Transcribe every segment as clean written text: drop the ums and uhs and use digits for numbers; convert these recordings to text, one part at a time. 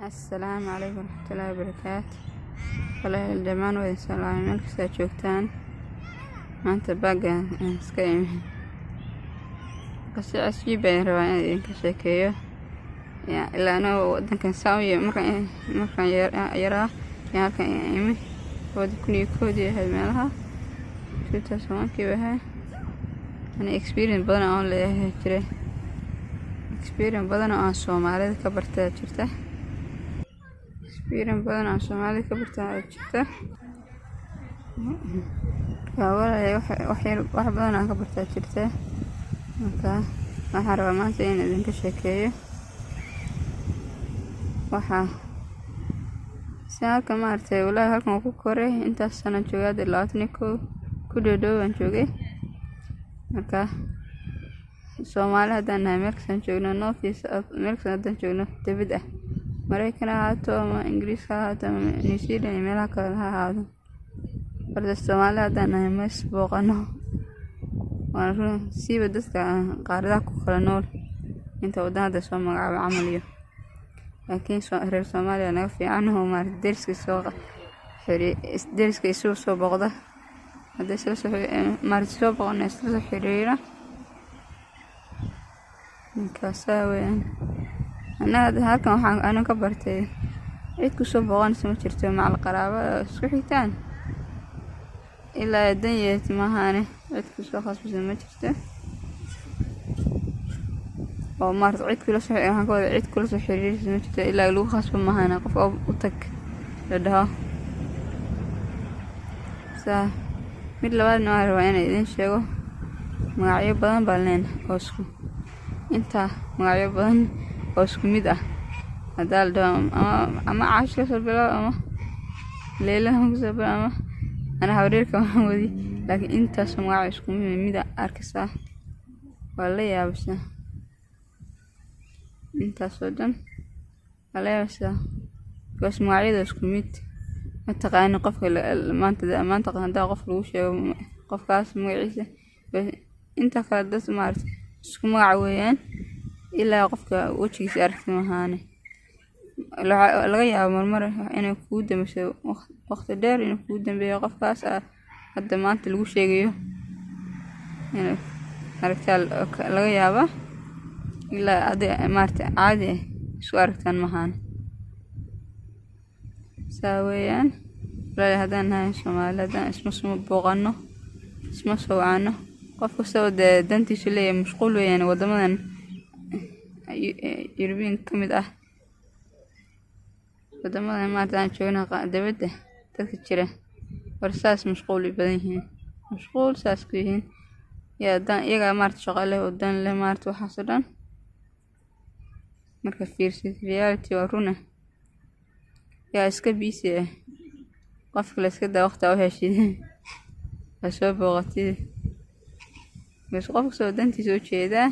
Assalaamu calaykum waraxmatullaahi wabarakaatu. Walaalayaal, dhammaan waa idin salaamay meel kasta aad joogtaan. Maanta baagan aan iska imi. Qisa cajiib ayaan rabaa inaan idinka sheekeeyo. Ilaa anoo wadankan saan u markaan yaraa ayaan halkan imi. 2001-dii ahayd meelaha. 2001-kii bay ahayd. Ani experience badan oo aan leeyahay jira. Experience badan oo aan Soomaalida ka bartay jirta. Experience badan oo aan Soomaalida ka bartay jirta. Marka walaalayaal, wax badan aan ka bartay jirta. Marka waxaan rabaa maanta inaan idinka sheekeeyo. Waxa si halkan maaragtay, walahi, halkan waan ku koray. Intaas sano joogay, hadda 21 ku dhow dhow aan joogay. Marka Soomaali haddaan nahay, meel kastaan joogno, north iyo south, meel kasta haddaan joogno dibad ah, Mareykan ha ahaato ama Ingiriiska ha ahaato ama New Zealand iyo meelaha kale ha ahaado, horta Soomaali haddaan nahay ma is booqano. Waa run, siiba dadka qaaradaha ku kala nool, inta wadan hadda soo magacaabo camal iyo. Laakiin reer Soomaaliya naga fiican oo maaragtay deriska soo deriska isu soo booqda. Hadday isla soo maaragtay soo booqano, isla soo xiriira. Marka weeyaan. Annaga halkan waxaan aniga ka bartay, cid ku soo booqanaysa ma jirto, macal qaraabo isku xigtaan. Ilaa dan yeelati maahaane, cid ku soo khasbaysa ma jirto. Oo maaragtay cid kula soo, waxaan ka wadaa, cid kula soo xiriiraysa ma jirto ilaa lagu khasbo maahaane, qof u tag la dhaho. Saa mid labaadna waan rabaa inaan idin sheego. Magacyo badan baan leenahay oo isku intaa, magacyo badan oo isku mid ah. Hadaa la dhaho ama Caash kasoo bilaabo ama Leyla kasoo bilaabo ama ana habaryarka waan wadi, laakiin intaas magac isku mid ah arkaysaa, waa la yaabaysaa. Intaas oo dhan waa la yaabaysaa because magacyada isku mid. Ma taqaani qofka maanta hadaa qof lagu sheego qofkaas magaciisa, inta kale dad maaragtay isku magac weeyaan, ilaa qofka wejigiisa aragtid maahaane. Laga yaabo marmar inay kugu dambeyso, waqti dheer inuu kugu dambeeyo qofkaas hadda maanta lagu sheegayo inuu aragtaa laga yaabaa, ilaa adi maaragtay caadi isku aragtaan maahaane. Saa weeyaan, walahi, haddaan nahay Soomaali, haddaan isma soo booqano, isma soo wacano, qof kastaba dee dantiisu leeyahay, mashquul weeyaan. Wadamadan European ka mid ah, wadamadan maaragtay aan joogno, dibadda dadka jira war saas mashquul badan yihiin, mashquul saas ku yihiin. Yaa dan iyagaa maaragtay shaqo leh oo dan leh, maaragtay waxaas oo dhan. Marka fiirsid reality, waa run ah, yaa iska busy ah. Qofka la iska daa waqti u heshid waa soo booqatid, bas qof kastoo dantiisa u jeedaa.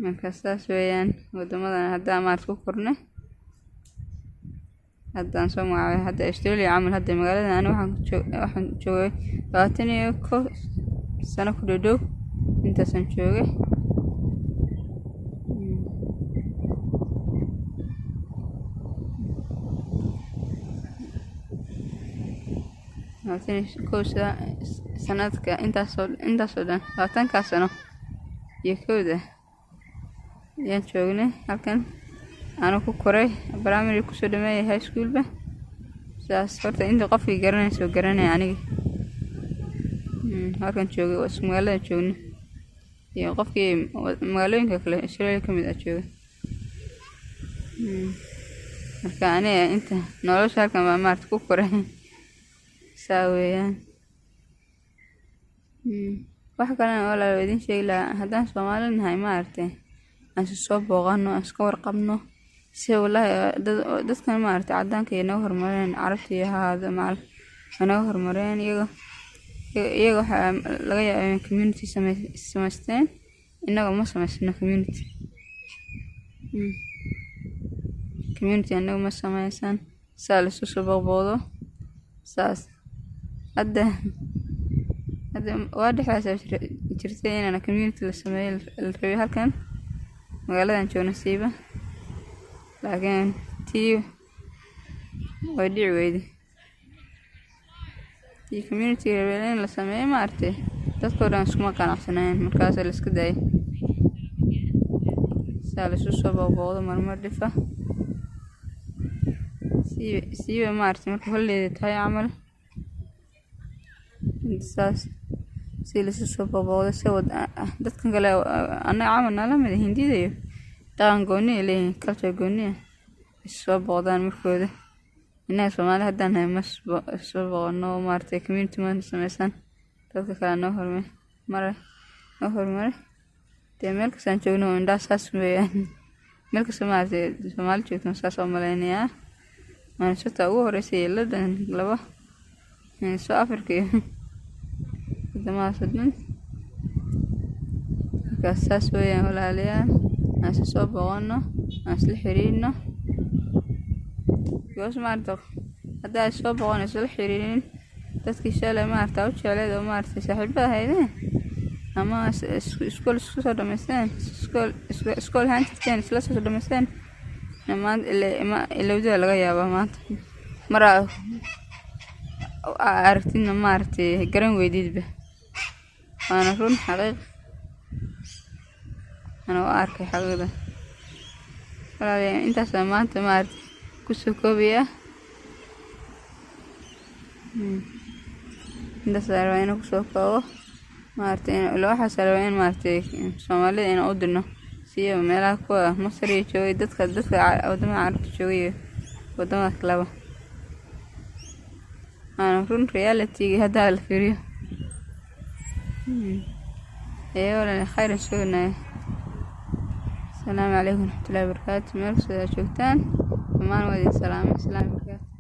Marka saas weeyaan wadamadan haddaa maaragtay ku kornay, haddaan soo magacaabay, hadda Australia camal, hadda magaaladan ani waxaan joogay 21 sano ku dhow dhow, intaasaan joogay. 21 sanadka, intaasoo dhan, 20-kaas sano iyo kowda ayaan joognay halkan. Anuu ku koray, primary kusoo dhameeyay, high schoolba saas. Horta inta qofkii garanaysa garanaya aniga halkan joogay oo isku magaalada joognay iyo qofkii magaalooyinka kale Australia ka mid ah joogay. Marka aniga inta nolosha halkan baa maaragtay ku koray. Saa weeyaan. Wax kalena, walaal, waa idiin sheegi lahaa. Haddaan Soomaali nahay, maaragtay aan is soo booqano, aan iska warqabno. Si wallaahi dadkan maaragtay cadaanka iyo naga horumareen, carabta iyo ha ahaado, macal way naga horumareen iyaga. Iyaga waxaa laga yaabaa inay community samaysteen, innaga ma samaysano community. Community annaga ma samaysan saa la isu soo booqbooqdo saas. Hadda waa dhexdaas jirtay inaan community la sameeyo la rabay halkan magaaladan joogno siiba. Laakiin tii way dhici weyday. Tii community rabeen in la sameeyo, maaragtay, dadkoo dhan iskuma qanacsanayeen, markaasa la iska daayay. Saa la isu soo booqbooqdo marmar dhifa, siiba maaragtay marka holiday tahay camal, saas si la isu soo booqbooqdo. Si dadkan kale annaga camal nala mid, Hindida iyo dhaqan gooni ay leeyihiin, culture gooni ah, is soo booqdaan markooda. Innaga Soomaali haddaan nahay ma soo booqano, maaragtay, community ma sameysan. Dadka kale noo hormay mare, noo horumaray dee. Meel kastaan joogno indhaha saas weeyaan. Meel kasta, maaragtay, Soomaali joogto saas oo malaynayaa. Minnesota ugu horeysay iyo London laba, South Africa iyo wadamadaas oo dhan. Markaas saas weeyaan, walaalayaal, aan isa soo booqano, aan isla xiriirno, because maaragta haddaa is soo booqan, isla xiriirin dadkii shalay maaragta u jecleed oo maaragtay saaxiibada ahaydeen ama iskool isku soo dhamaysteen, iskool ahaan jirteen, isla soo dhamaysteen, maanta ilowdaa laga yaabaa. Maanta mar aa aragtidna, maaragtay, garan weydidba. Waana run xaqiiq ana u arkay xaqiiqda. Walaalayaal, intaasa maanta maaragtay kusoo koobaya. Intaas rabaa inaan kusoo koobo, maaragtay. Waxaas rabaa in maaragtay Soomaalida inaan u dirno, siyo meelaha kuwa Masar iyo joogay, dadka wadamada Carabta joogay iyo wadamada kaleba. Waana run reality haddaa la fiiriyo. Ee walaal, khayr sugnay. Asalaamu calaykum waraxmatullaahi wabarakaatu. Meel kastoo aad joogtaan, dhammaan waa idin salaamay. Salaam barakaatu.